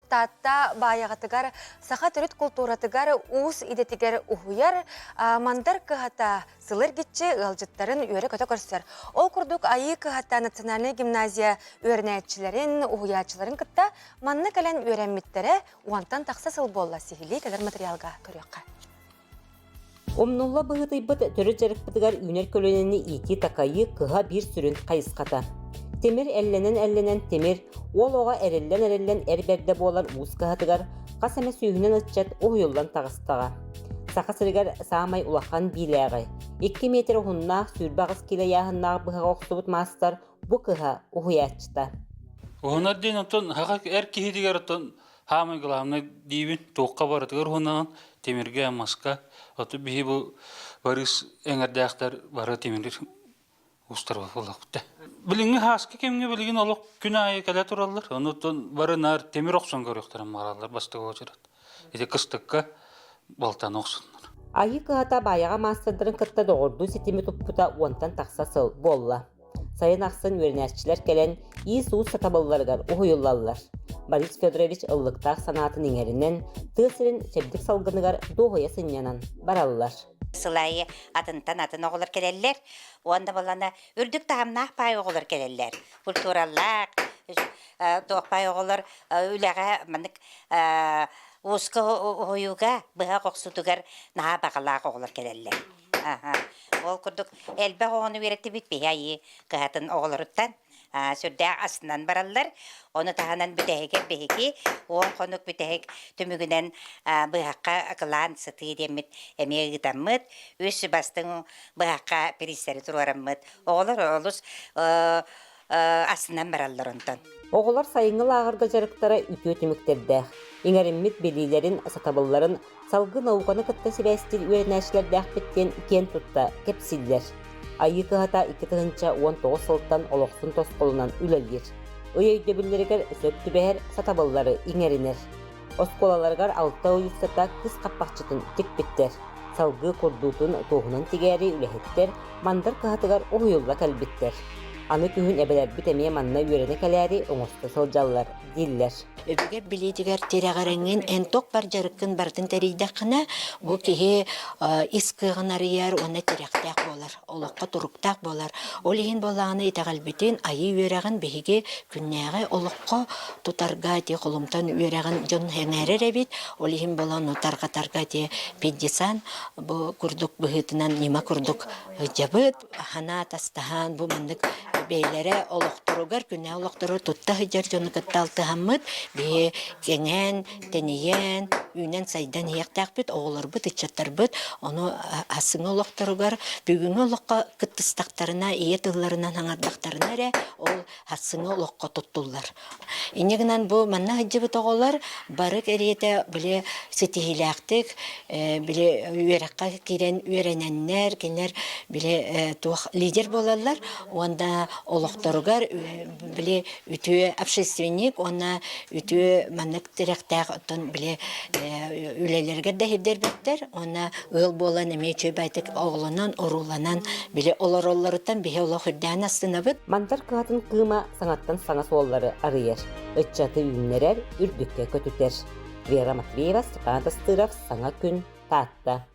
Таатта Баайаҕатыгар саха төрүт култууратыгар уус идэтигэр уһуйар Мандар кыһата сылы эргиччи ыалдьыттарын үөрэ-көтө көрсөр. Ол курдук Айыы кыһата национальнай гимназия үөрэнээччилэрин, уһуйааччыларын кытта манна кэлэн үөрэммиттэрэ уонтан тахса сыл буолла сиһилии кэлэр материалга көрүөххэ. Умнулла быһыытыйбыт төрүт дьарыкпытыгар үүнэр көлүөнэни иитии-такайыы кыһа биир сүрүн хайысхата. Тимир эллэнэн-эллэнэн тимир, уол оҕо эриллэн-эриллэн эр бэрдэ буолар уус кыһатыгар хас эмэ сүүһүнэн ыччат уһуйуллан таҕыстаҕа. Саха сиригэр саамай улахан биилээҕи, 2 миэтэрэ уһуннаах 28 киилэ ыйааһыннаах быһаҕы охсубут маастар бу кыһа уһуйааччыта. Уһунар диэн оттон саха эр киһитигэр оттон Хаамай главное диибин, туохха барытыгар уһунаҕын, тимиргэ, маска. Оту биһи бу Барыс эҥэрдээхтэр бары тимир уустар буоллахпыт. Билиҥҥи хааскы кэмҥэ билигин олох күн аайы кэлэ тураллар. Онуттан бары наар тимир охсон көрүөхтэрин баҕараллар бастакы уочарат. Ити кыстыкка балтаны охсуннар. Айыы кыһата Баайаҕа маастардарын кытта доҕордуу ситими туппута уонтан тахса сыл буолла. Сайын ахсын үөрэнээччилэр кэлэн иис-уус сатабылларыгар уһуйуллаллар. Борис Федорович ыллыктаах санаатын иҥэринэн, тыа сирин чэбдик салгыныгар дуоһуйа сынньанан бараллар. Сыл аайы атынтан атын оҕолор кэлэллэр. Уонна балана үрдүк таһымнаах паай оҕолор кэлэллэр. Культуралаах, туох паай оҕолор үлэҕэ маннык ууска уһуйууга быһах охсуутугар наһаа баҕалаах оҕолор кэлэллэр. Ол курдук элбэх оҕону үөрэттибит биһи айыы кыһатын оҕолоруттан сүрдээх астынан бараллар. Ону таһынан бүтэһигэр биһиги уон хонук бүтэһик түмүгүнэн быһахха кылаан сытыы диэммит эмиэ ыытаммыт, үс бастыҥ быһахха бириистэри туруораммыт. Оҕолор олус астынан бараллар онтон. Оҕолор сайыҥҥы лааҕырга дьарыктара үтүө түмүктэрдээх. Иҥэриммит билиилэрин, сатабылларын салгыы науканы кытта сибээстиир үөрэнээччилэрдээхпит диэн киэн тутта кэпсииллэр. Айыы кыһата 2019 сылтан олохсун тосхолунан үлэлиир. Ый өйдөбүллэригэр сөп түбэһэр сатабыллары иҥэринэр. Оскуолаларыгар алта ый устата кыс хаппахчытын тикпиттэр. Салгыы курдуутун туоһунан тигээри үлэһиттэр Мандар кыһатыгар уһуйулла кэлбиттэр. Аны күһүн эбэлэрбит эмиэ манна үөрэнэ кэлээри оҥосто сылдьаллар дииллэр. Өбүгэ билиитигэр тирэҕирэҥҥин эн туох бар дьарыккын барытын тэрийдэххинэ, бу киһи ис кыаҕын арыйар уонна тирэхтээх буолар, олоххо туруктаах буолар. Ол иһин буоллаҕына итэҕэлбитин, айыы үөрэҕин биһиги күннээҕи олоххо тутарга ити холумтан үөрэҕин дьон сэҥээрэр эбит. Ол иһин буолан тарҕатарга ити педдесант бу курдук быһыытынан ньыма курдук сылдьабыт. Санаа атастаһан бу маннык бэйэлэрэ олохторугар күннээҕи олохтору тутта сылдьар дьону кытта алтыһаммыт биһи кэҥээн, тэнийэн, үүнэн-сайдан иһиэхтээхпит, оҕолорбут, ыччаттарбыт ону аһсыҥҥы олохторугар бүгүҥҥү олоххо кыттыстахтарына, ийэ тылларынан саҥардахтарына эрэ ол аһсыҥҥы олоххо туттуллар. Инньэ гынан бу манна сылдьыбыт оҕолор бары кэриэтэ били ситиһиилээхтик били үөрэххэ киирэн үөрэнэннэр, кинилэр били туох лидер буолаллар уонна олохторугар били үтүө общественник уонна үтүө маннык тирэхтээх оттон били үлэлэригэр да сирдэрбэттэр уонна ыал буолан эмиэ үчүгэй байтык оҕолонон урууланан били олороллоруттан биһи олох үрдээн астынабыт. Мандар кыһатын кыыма саҥаттан саҥа суоллары арыйар, ыччаты үүннэрэр, үрдүккэ көтүтэр. Вера Матвеева, Степан Тастыров, Саҥа күн, Таатта.